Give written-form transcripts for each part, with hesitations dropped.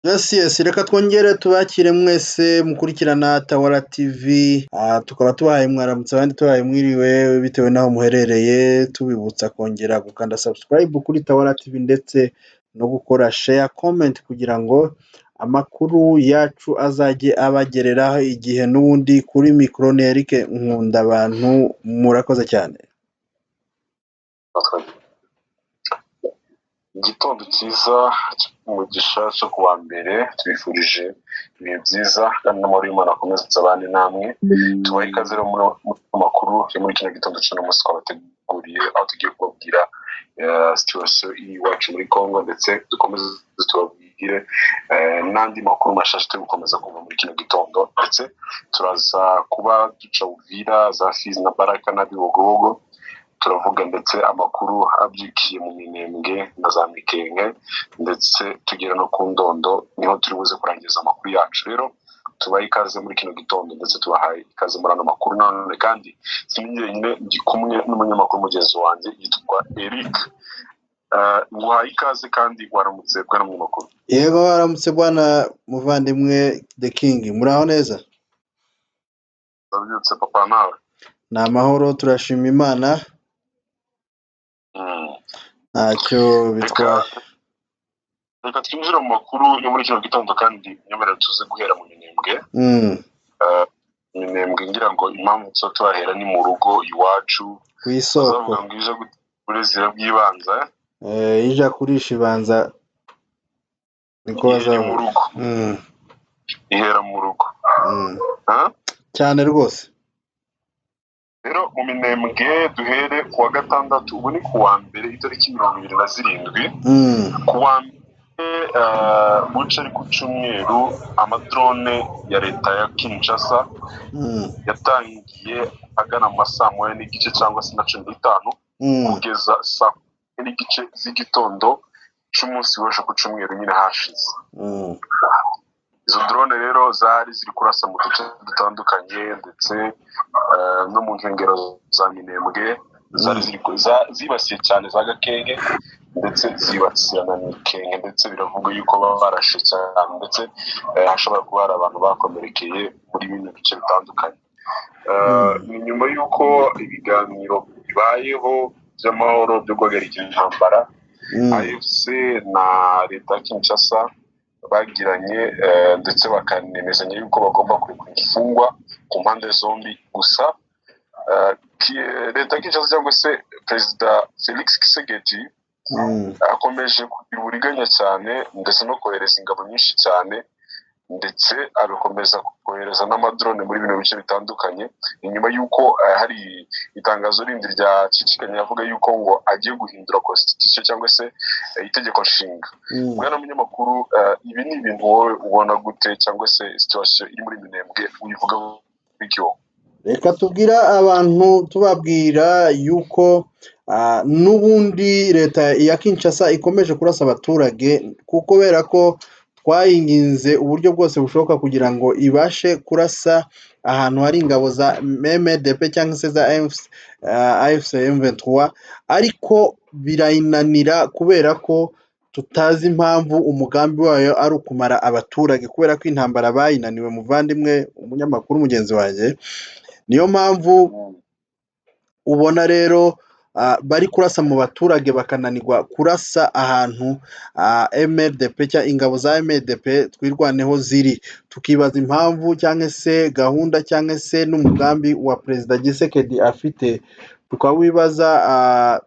Yes, reka twongere tubakire mwese mukurikirana Tawara TV, tukaba tubahaye mwaramutse, abandi tubahaye mwiriwe bitewe n'aho muherereye. Tubibutsa kongera gukanda subscribe kuri Tawara TV ndetse no gukora share, comment, kugira ngo amakuru yacu azajye abagereraho igihe. N'ubundi kuri mikoro ni Eric Nkundabantu, murakoze cyane. Igitondo cyiza cy'umugisha cyo kuwa mbere, tubifurije ibihe byiza kandi n'amahoro y'Imana akomeze abane namwe. Tubahe ikaze rero muri makuru yo muri kino gitondo cy'uno munsi twabateguriye, aho tugiye kubabwira situation iri iwacu muri Congo, ndetse dukomeze tubabwire n'andi makuru mashasha turi gukomeza kuva muri kino gitondo. Ndetse turaza kuba duca Uvira, za Fizi na Baraka na Bibogobogo. Turavuga ndetse amakuru abyukiye mu Minembwe na za Mikenke, ndetse tugera no ku Ndondo, niho turi buze kurangiza amakuru yacu. Rero tubahe ikaze muri kino gitondo, ndetse tubahaye ikaze muri ano makuru. None kandi si njyenyine, ndi kumwe n'umunyamakuru mugenzi wanjye yitwa Eric. Nguhaye ikaze kandi waramutse, bwana munyamakuru. Yego, waramutse bwana muvandimwe The King, muraho neza? Ndabyutse papa, nawe? Ni amahoro, turashima Imana. Ntacyo bitwaye. Reka twinjire mu makuru yo muri kino gitondo, kandi nyemerera tuze guhera mu Minembwe. Minembwe, ngira ngo impamvu tuba tuhahera ni mu rugo iwacu. Ku isoko. Bazavuga ngo ije uburezi bw'ibanze. Ija kurisha ibanza, niko iri mu bazavuga. rugo. Ihera mu rugo. Cyane rwose. Rero mu Minembwe, duhere ku wa gatandatu, ubu ni ku wa mbere, itariki 27. Ku wa mbere, buca ari ku cyumweru, amadrone ya leta ya Kinshasa yatangiye agana mu ma saa 1:30 cyangwa se na 15 kugeza saa 1:30 z'igitondo cy'umunsi w'ejo ku cyumweru nyine hashize. Izo drone rero zari ziri kurasa mu duce dutandukanye, ndetse no mu nkengero za Minembwe zari ziri zibasiye cyane za Gakenke, ndetse zibasira na Mikenke, ndetse biravugwa yuko baba barashe cyane, ndetse hashobora kuba hari abantu bakomerekeye muri bino bice bitandukanye. Ni nyuma y'uko ibiganiro bibayeho by'amahoro byo guhagarika intambara AFC na leta ya Kinshasa bagiranye, ndetse bakanemezanya yuko bagomba kurekura imfungwa ku mpande zombi. Gusa leta ya Kinshasa cyangwa se Perezida Felix Tshisekedi akomeje kugira uburiganya cyane, ndetse no kohereza ingabo nyinshi cyane, ndetse agakomeza kohereza n'amadrone muri bino bice bitandukanye. Ni nyuma y'uko hari itangazo rindi ryacicikanye avuga yuko ngo agiye guhindura constitution cyangwa se itegeko nshinga. Bwana munyamakuru, ibi ni ibintu wowe ubona gute, cyangwa se situation iri muri Minembwe uyivugaho iki wowe? Reka tubwire abantu, tubabwira yuko n'ubundi leta ya Kinshasa ikomeje kurasa abaturage, kubera ko twayinginze uburyo bwose bushoboka kugira ngo ibashe kurasa ahantu hari ingabo za MDP cyangwa se za AFC M23, ariko birayinanira kubera ko tutazi impamvu umugambi wayo ari ukumara abaturage, kubera ko intambara bayinaniwe. Muvandimwe umunyamakuru mugenzi wanjye, niyo mpamvu ubona rero bari kurasa mu baturage, bakananirwa kurasa ahantu MRDP cyangwa ingabo za MRDP Twirwaneho ziri. Tukibaza impamvu cyangwa se gahunda cyangwa se n'umugambi wa Perezida Tshisekedi afite, tukawibaza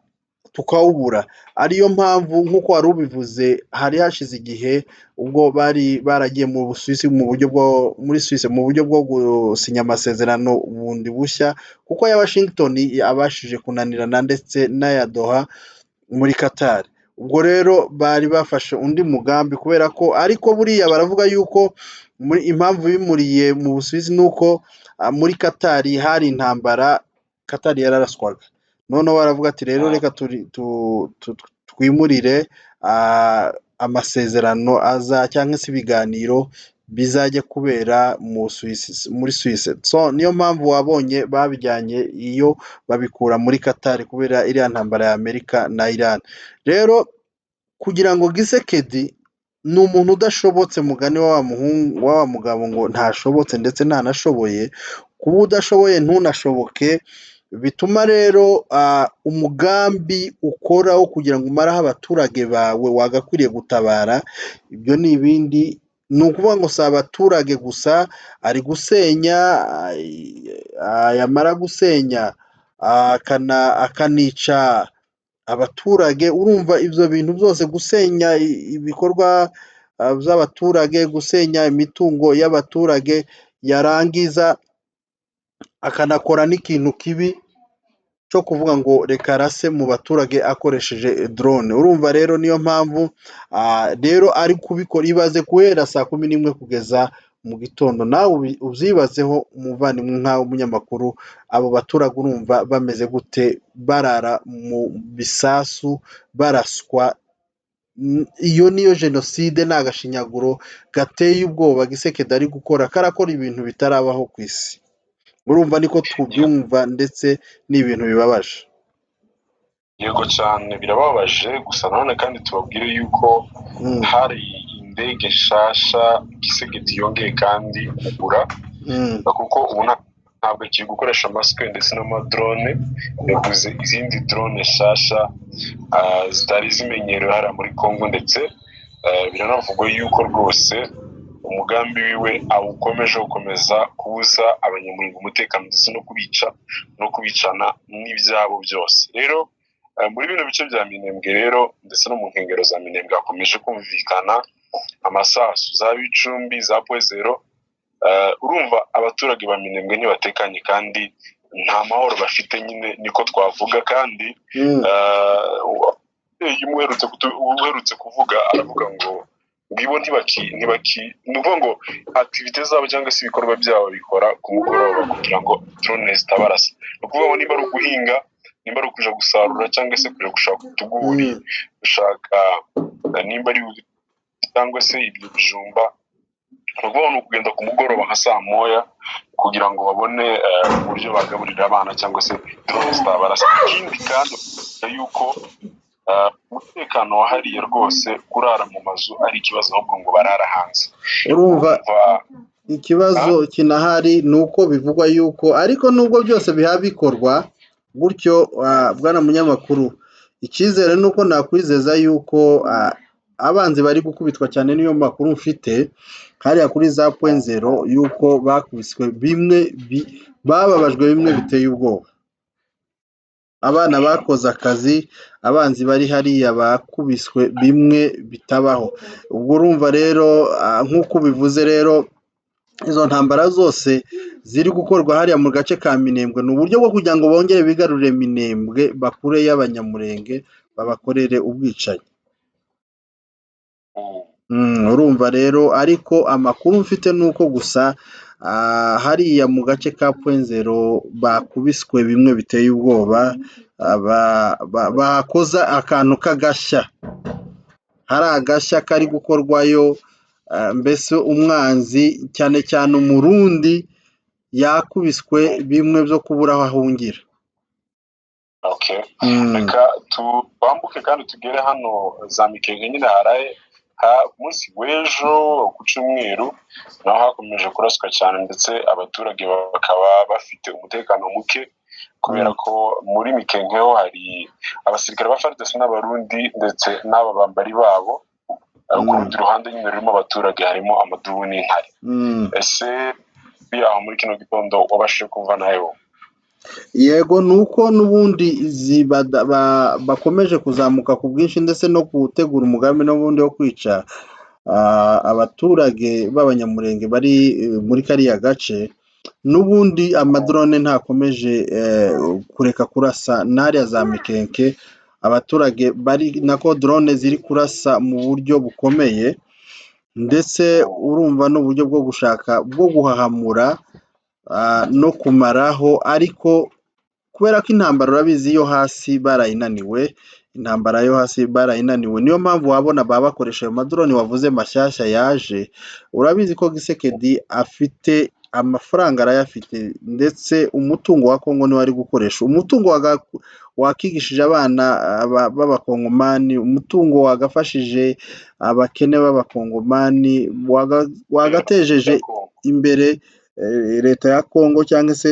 tukawubura. Ariyo mpamvu, nk'uko wari ubivuze, hari hashize igihe ubwo bari baragiye mu Busuwisi, mu buryo bwo muri Suisse, mu buryo bwo gusinya amasezerano bundi bushya, kuko aya Washington yabashije kunanirana, ndetse n'aya Doha muri Qatar. Ubwo rero bari bafashe undi mugambi, kubera ko ariko buriya baravuga yuko muri impamvu bimuriye mu Busuwisi ni uko muri Qatar hari intambara, Qatar yararaswaga. Noneho baravuga ati: "Rero reka twimurire amasezerano aza cyangwa se ibiganiro bizajya kubera mu Suisse, muri Suisse." So niyo mpamvu wabonye babijyanye iyo babikura muri Qatar, kubera iriya ntambara ya Amerika na Iran. Rero kugira ngo Tshisekedi Ni umuntu udashobotse, mugani wa wa muhungu wa wa mugabo ngo ntashobotse ndetse ntanashoboye. Kuba udashoboye ntunashoboke, bituma rero umugambi ukora wo kugira ngo umareho abaturage bawe wagakwiriye gutabara, ibyo ni ibindi. Ni ukuvuga ngo si abaturage gusa ari gusenya, yamara gusenya akanica abaturage. Urumva ibyo bintu byose, gusenya ibikorwa by'abaturage, gusenya imitungo y'abaturage, yarangiza akanakora n'ikintu kibi cyo kuvuga ngo reka arase mu baturage akoresheje drone. Urumva rero niyo mpamvu rero ari kubikora. Ibaze guhera saa 11 kugeza mu gitondo. Nawe ubyibazeho, umuvandimwe, nkawe umunyamakuru, abo baturage urumva bameze gute barara mu bisasu baraswa? Iyo niyo jenoside, ni agashinyaguro gateye ubwoba Tshisekedi ari gukora, karakora ibintu bitarabaho ku isi. Urumva niko tubyumva, ndetse ni ibintu bibabaje. Yego cyane, birababaje. Gusa nanone kandi tubabwire yuko hari indege nshasha Tshisekedi yongeye kandi kugura, kuko ubu ntabwo akiri gukoresha amasike ndetse n'amadrone. Yaguze izindi drone nshasha zitari zimenyerewe hariya muri Congo, ndetse biranavugwa yuko rwose umugambi wiwe awukomeje gukomeza kubuza Abanyamurenge umutekano, ndetse no kubica no kubicana n'ibyabo byose. Rero muri bino bice bya Minembwe rero, ndetse no mu nkengero za Minembwe, hakomeje kumvikana amasasu za Bicumbi, za Point Zéro. Urumva abaturage ba Minembwe ntibatekanye kandi nta mahoro bafite nyine, niko twavuga. Kandi uherutse kuvuga aravuga ngo ngibo ntibaki, ni ukuvuga ngo activités zabo cyangwa se ibikorwa byabo bikora ku mugoroba kugira ngo drone zitabarasa. Ni ukuvuga ngo niba ari uguhinga, nimba ari ukuja gusarura, cyangwa se kuja gushaka utugori, gushaka nimba ari cyangwa se ibyo bijumba, ni ukuvuga ngo ni ukugenda ku mugoroba nka saa 1 kugira ngo babone uburyo bagaburira abana cyangwa se drone zitabarasa. Ikindi kandi yuko umutekano wahariye rwose, kurara mu mazu ari ikibazo, ahubwo ngo barara hanze. Urumva ikibazo kinahari ni uko bivugwa yuko, ariko nubwo byose biha bikorwa gutyo, bwana munyamakuru, icyizere ni uko nakwizeza yuko abanzi bari gukubitwa cyane. Niyo makuru mfite hariya kuri za Point Zéro, yuko bakubiswe bimwe, bababajwe bimwe biteye ubwoba. Abana bakoze akazi, abanzi bari hariya bakubiswe bimwe bitabaho. Ubwo urumva rero, nk'uko ubivuze rero, izo ntambara zose ziri gukorwa hariya mu gace ka Minembwe ni uburyo bwo kugira ngo bongere bigarurire Minembwe, bakureyo Abanyamurenge, babakorere ubwicanyi. Urumva rero, ariko amakuru mfite ni uko gusa hariya mu gace ka Point Zéro bakubiswe bimwe biteye ubwoba, bahakoza akantu k'agashya, hari agashya kari gukorwayo. Mbese umwanzi, cyane cyane Umurundi, yakubiswe bimwe byo kubura aho ahungira. Okay. Reka twambuke kandi tugere hano za Mikenke nyine. Haraye ku munsi w'ejo ku cyumweru naho hakomeje kuraswa cyane, ndetse abaturage bakaba bafite umutekano muke kubera ko muri Mikenke ho hari abasirikare ba FARDC n'Abarundi ndetse n'aba bambari babo. Ku rundi ruhande nyine rurimo abaturage harimo amadubu n'intare. Ese aho muri kino gitondo wabashije kumva nayo? Yego, ni uko n'ubundi bakomeje kuzamuka ku bwinshi, ndetse no gutegura umugambi n'ubundi wo kwica abaturage b'Abanyamurenge bari muri kariya gace. N'ubundi amadrone ntakomeje kureka kurasa n'hariya za Mikenke abaturage bari, nako drone ziri kurasa mu buryo bukomeye, ndetse urumva n'uburyo bwo gushaka bwo guhahamura no kumaraho. Ariko kubera ko intambara, urabizi, yo hasi barayinaniwe, intambara yo hasi barayinaniwe, niyo mpamvu wabona baba bakoresha ayo madrone wavuze mashyashya yaje. Urabizi ko Tshisekedi afite amafaranga, arayafite, ndetse umutungo wa Kongo niwo ari gukoresha, umutungo. wakigishije abana b'abakongomani, umutungo wagafashije abakene b'abakongomani, wagatejeje imbere leta ya Kongo cyangwa se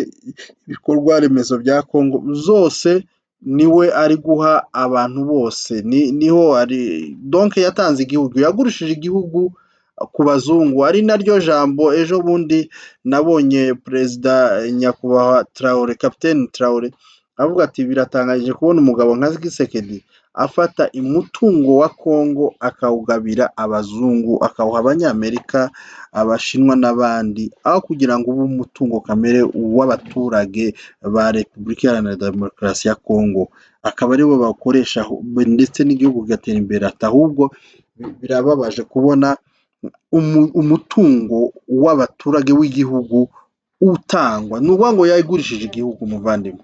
ibikorwa remezo bya Kongo zose, niwe ari guha abantu bose. Niho ari, donc yatanze igihugu, yagurishije igihugu ku bazungu. Ari naryo jambo ejo bundi nabonye Perezida Nyakubahwa Traore, Capitaine Traore, avuga ati: "Biratangaje kubona umugabo nka Tshisekedi afata umutungo wa Kongo akawugabira abazungu, akawuha Abanyamerika, Abashinwa n'abandi, aho kugira ngo ube umutungo kamere w'abaturage ba Repubulika Iharanira Demokarasi ya Kongo, akaba aribo bawukoresha ndetse n'igihugu kigatera imbere." Ati: "Ahubwo birababaje kubona umutungo w'abaturage w'igihugu utangwa." Ni ukuvuga ngo yagurishije igihugu, muvandimwe,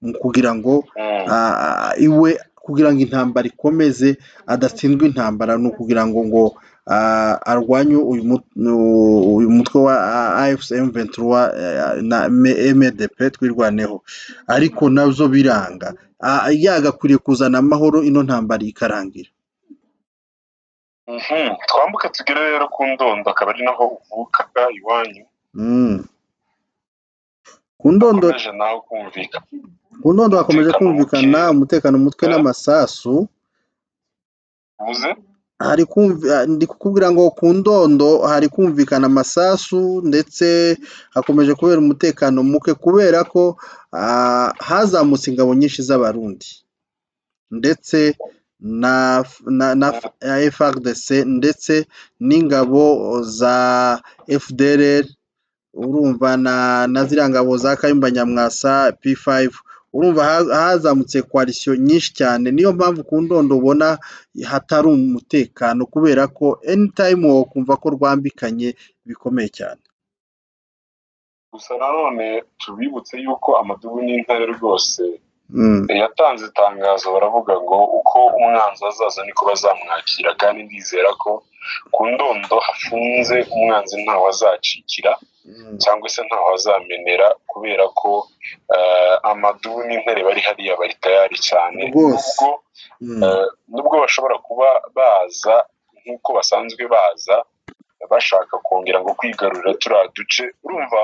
mu kugira ngo iwe, kugira ngo intambara ikomeze, adatsindwa intambara, ni ukugira ngo arwanye uyu mutwe wa AFC M23 na MDP Twirwaneho, ariko nazo biranga. Yagakwiriye kuzana amahoro, ino ntambara ikarangira. Twambuke tugere rero ku Ndondo, akaba ari naho uvuka iwanyu. Ku Ndondo. Hakomeje naho kumvikana. Ku Ndondo hakomeje umutekano kumvikana muke. Umutekano mutwe n'amasasu. Uvuze? Hari kumvi, ndi kukubwira ngo ku Ndondo hari kumvikana amasasu, ndetse hakomeje kubera umutekano muke kubera ko hazamutse ingabo nyinshi z'Abarundi ndetse na FARDC ndetse n'ingabo za FDLR, urumva, na ziriya ngabo za Kayumba Nyamwasa P5. Urumva hazamutse coalition nyinshi cyane. Niyo mpamvu ku Ndondo ubona hatari umutekano, kubera ko anytime wokumva ko rwambikanye bikomeye cyane. Gusa nanone tubibutse yuko Amadubu n'Intare rwose yatanze itangazo, baravuga ngo uko umwanzi azaza niko bazamwakira, kandi ndizera ko ku Ndondo hafunze, umwanzi ntaho azacikira cyangwa se ntaho azamenera, kubera ko Amadubu n'Intare bari hariya, bari tayari cyane. Rwose. Nubwo nubwo bashobora kuba baza nk'uko basanzwe baza bashaka kongera ngo kwigarurira turiya duce, urumva,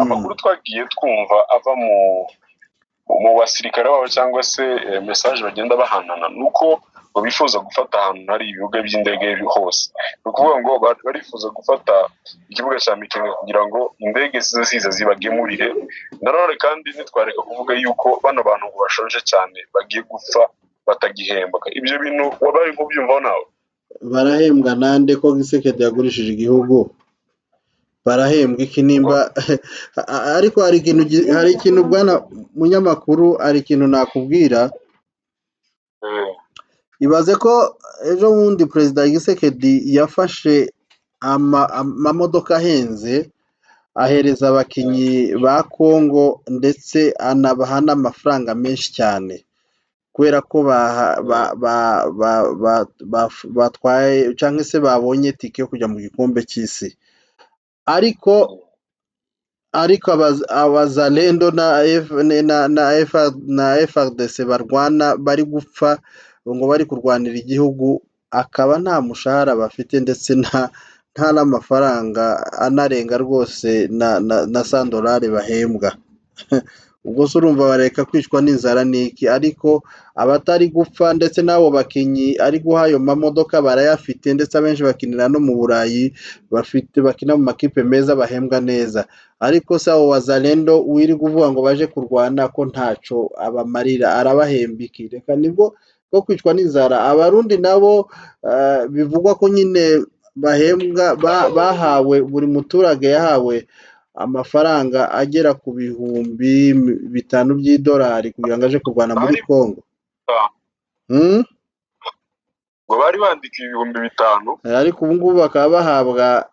amakuru twagiye twumva ava mu basirikare babo cyangwa se message bagenda bahanana, ni uko ngo bifuza gufata ahantu hari ibibuga by'indege hose. Ni ukuvuga ngo barifuza gufata ikibuga cya Mikenke kugira ngo indege zize ziza zibagemurire. Nanone kandi ntitwareka kuvuga yuko bano bantu ngo bashonje cyane, bagiye gupfa batagihembwa. Ibyo bintu wabaye nk'ubyumvaho nawe? Barahembwa nande ko Tshisekedi yagurishije igihugu? Barahembwa iki nimba? Ariko hari ikintu, bwana munyamakuru, hari ikintu nakubwira. Ibaze ko ejo bundi Perezida Tshisekedi yafashe amamodoka ahenze ahereza abakinnyi ba Kongo, ndetse anabaha n'amafaranga menshi cyane kubera ko batwaye cyangwa se babonye tike yo kujya mu gikombe cy'isi, ariko Abazalendo na FARDC barwana bari gupfa ngo bari kurwanira igihugu, akaba nta mushahara bafite, ndetse nta n'amafaranga anarenga rwose na sandolari bahembwa. Ubwo se urumva bareka kwicwa n'inzara n'iki? Ariko abatari gupfa, ndetse n'abo bakinnyi ari guha ayo mamodoka barayafite, ndetse abenshi bakinira no mu Burayi, bafite bakina mu makipe meza, bahembwa neza. Ariko se abo Wazalendo wirirwa uvuga ngo baje kurwana, ko ntaco abamarira, arabahemba iki? Reka nibwo bwo kwicwa n'inzara. Abarundi nabo bivugwa ko nyine bahembwa, bahawe, buri muturage yahawe amafaranga agera ku 5000 by'idolari kugira ngo aje kurwana muri Bari Kongo. Hmm? Ngo bari bandikiwe 5000. Ariko ubu ngubu bakaba bahabwa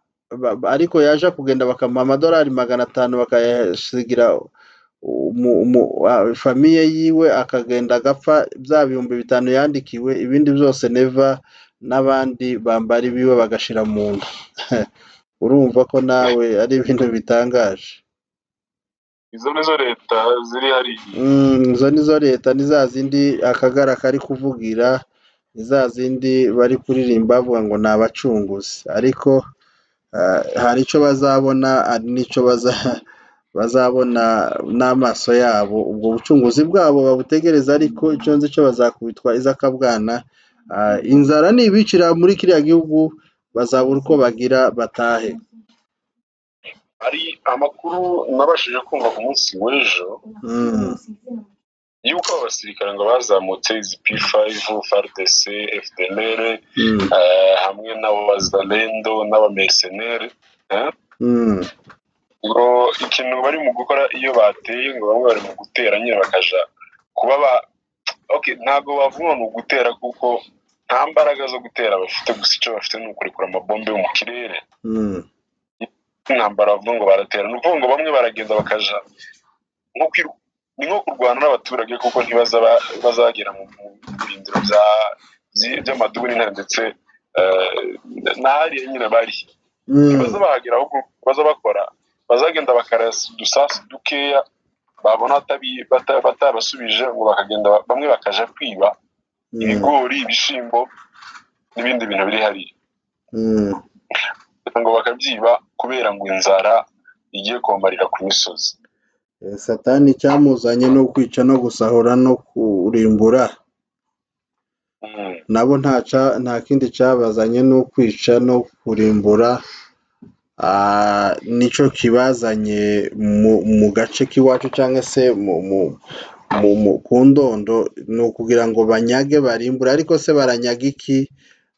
ariko yaje kugenda bakamuha amadolari 500, bakayasigira famille yiwe, akagenda agapfa bya 5000 yandikiwe, ibindi byose Neva n'abandi bambara ibiwe bagashira mu nda. Urumva ko nawe ari ibintu bitangaje. Izo nizo leta ziri hariya. Izo nizo leta, ni za zindi Akagara kari kuvugira, ni za zindi bari kuririmba bavuga ngo ni abacunguzi, ariko hari icyo bazabona, hari n'icyo bazabona n'amaso yabo. Ubwo bucunguzi bwabo babutegereza, ariko icyo nzi cyo bazakubitwa iz'akabwana. Inzara nibicira muri kiriya gihugu, bazabura uko bagira batahe. Hari amakuru nabashije kumva ku munsi w'ejo yuko abasirikare ngo bazamutse, izi P5, FARDC, FDLR, hamwe n'abazalendo n'abamercenaires, ngo ikintu bari mu gukora iyo bateye, ngo bamwe bari mu gutera nyine bakaja kuba ba, okay, ntabwo bavuga ngo ni ugutera kuko nta mbaraga zo gutera bafite, gusa icyo bafite ni ukurekura amabombe yo mu kirere. Intambara bavuga ngo baratera, ni ukuvuga ngo bamwe baragenda bakaja nko ni nko kurwana n'abaturage, kuko ntibaza bazagera mu birindiro by'amadubu n'intare ndetse na hariya nyine bari. Ntibaza bahagera, ahubwo baza bakora, bazagenda bakarasa udusasu dukeya, babona batabasubije ngo bakagenda, bamwe bakaja kwiba ibigori, ibishimbo n'ibindi bintu biri hariya, ngo bakabyiba kubera ngo inzara igiye kubamarira ku misozi. Satani icyamuzanye no kwica no gusahura no kurimbura. Nabo nta kindi cyabazanye no kwica no kurimbura. Nicyo kibazanye mu gace k'iwacu cyangwa se ku ndondo, ni ukugira ngo banyage, barimbure. Ariko se baranyaga iki,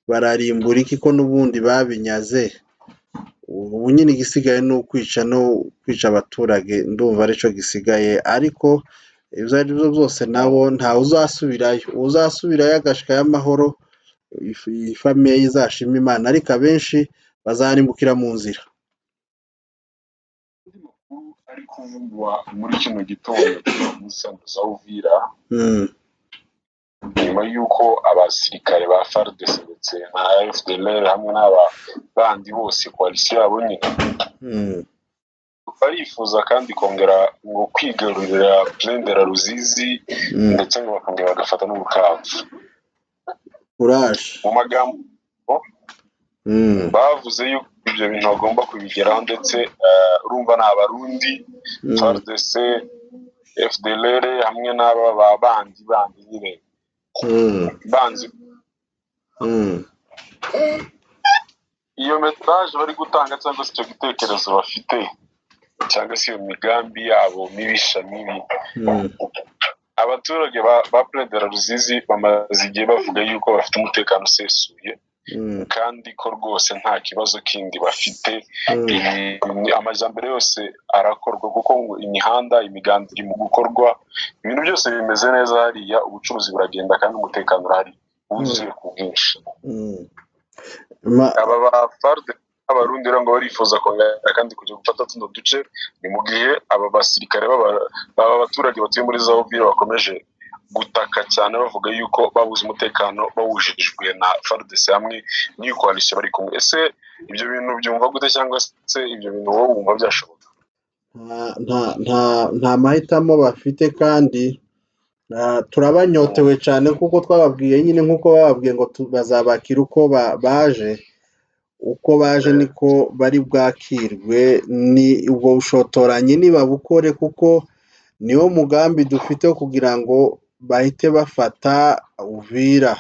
bararimbura iki, ko n'ubundi babinyaze? Ubu nyine igisigaye ni ukwica no kwica abaturage, ndumva aricyo gisigaye. Ariko ibyo ari byo byose, nabo ntawe uzasubirayo. Uzasubirayo agashikayo amahoro, iyi famille izashima Imana, ariko abenshi bazarimbukira mu nzira. Andi makuru ari kuvugwa muri kino gitondo muri centre za Uvira, nyuma y'uko abasirikare ba FARDC ndetse na FDLR hamwe n'aba bandi bose, coalition yabo nyine, barifuza kandi kongera ngo kwigarurira Plaine de la Ruzizi, ndetse ngo bakongera bagafata n'Ubukavu. Courage. Mu magambo bavuze yuko ibyo bintu bagomba kubigeraho, ndetse urumva ni Abarundi, FARDC, FDLR hamwe n'aba ba bandi bandi nyine banzi. Iyo message bari gutanga cyangwa se icyo gitekerezo bafite cyangwa se iyo migambi yabo mibisha mibi, abaturage ba Plaine de la Ruzizi bamaze igihe bavuga yuko bafite umutekano usesuye, kandi ko rwose nta kibazo kindi bafite. Amajyambere yose arakorwa, kuko ngo imihanda, imiganda iri mu gukorwa, ibintu byose bimeze neza hariya, ubucuruzi buragenda kandi umutekano urahari wuzuye ku bwinshi. Aba ba FARDC Abarundi rero ngo barifuza kongera kandi kujya gufata tuno duce, ni mu gihe aba basirikare baba abaturage batuye muri za Uvira bakomeje gutaka cyane bavuga yuko babuze umutekano bawujijwe na FARDC hamwe n'iyi coalition bari kumwe. Ese ibyo bintu byumva gute, cyangwa se ibyo bintu wowe wumva byashoboka? Nta mahitamo bafite, kandi turabanyotewe cyane, kuko twababwiye nyine nk'uko bababwiye ngo bazabakira uko baje, uko baje niko bari bwakirwe. Ni ubwo bushotoranyi nibabukore, kuko niwo mugambi dufite wo kugira ngo bahite bafata Uvira,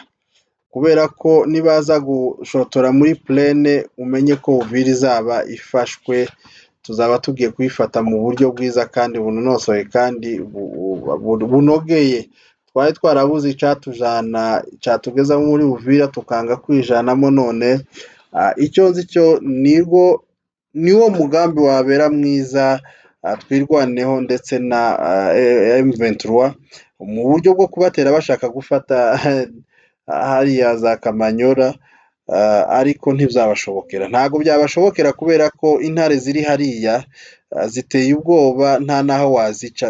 kubera ko nibaza gushotora muri plaine, umenye ko Uvira izaba ifashwe. Tuzaba tugiye kuyifata mu buryo bwiza kandi bunonosoye kandi bunogeye. Twari twarabuze icyatujana, cyatugeza muri Uvira, tukanga kwijanamo. None icyo nzi cyo nirwo niwo mugambi wabera mwiza, Twirwaneho ndetse na M23 mu buryo bwo kubatera bashaka gufata hariya za Kamanyora, ariko ntibyabashobokera, ntabwo byabashobokera, kubera ko intare ziri hariya ziteye ubwoba, nta n'aho wazica.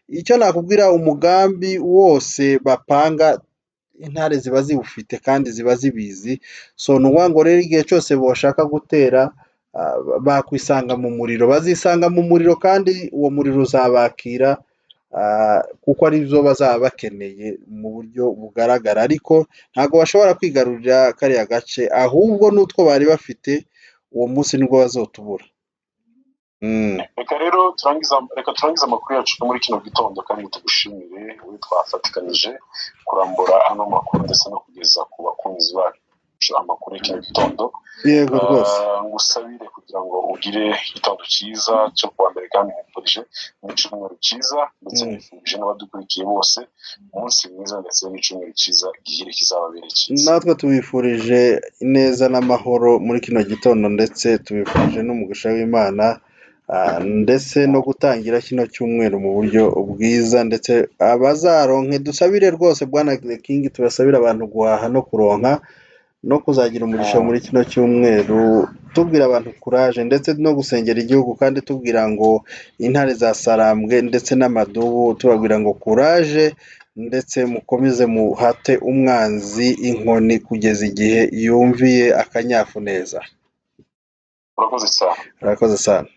Icyo nakubwira, umugambi wose bapanga intare ziba ziwufite kandi ziba zibizi. So ni ukuvuga ngo rero igihe cyose bashaka gutera bakwisanga mu muriro, bazisanga mu muriro kandi uwo muriro uzabakira, kuko ari byo bazaba bakeneye mu buryo bugaragara. Ariko ntabwo bashobora kwigarurira kariya gace, ahubwo n'utwo bari bafite uwo munsi nibwo bazotubura. Reka rero turangiza, reka turangize amakuru yacu muri kino gitondo, kandi tugushimire wowe twafatikanije kurambura ano makuru ndetse no kugeza ku bakunzi bacu amakuru y'kino gitondo. Yego rwose. Ngusabire kugira ngo ugire igitondo cyiza cyo kuwa mbere, kandi nkwifurije n'icyumweru cyiza, ndetse nifurije n'abadukurikiye bose umunsi mwiza ndetse n'icyumweru cyiza gihire kizababere cyiza. Natwe tubifurije ineza n'amahoro muri kino gitondo, ndetse tubifurije n'umugisha w'Imana, ndetse no gutangira kino cyumweru mu buryo bwiza, ndetse abazaronke dusabire rwose bwana The King, tubasabire abantu guhaha no kuronka no kuzagira umugisha muri kino cyumweru, tubwira abantu kuraje ndetse no gusengera igihugu, kandi tubwira ngo intare za Sarambwe ndetse n'amadubu, tubabwira ngo kuraje ndetse mukomeze muhate umwanzi inkoni kugeza igihe yumviye akanyafu neza. Urakoze cyane. Urakoze sana.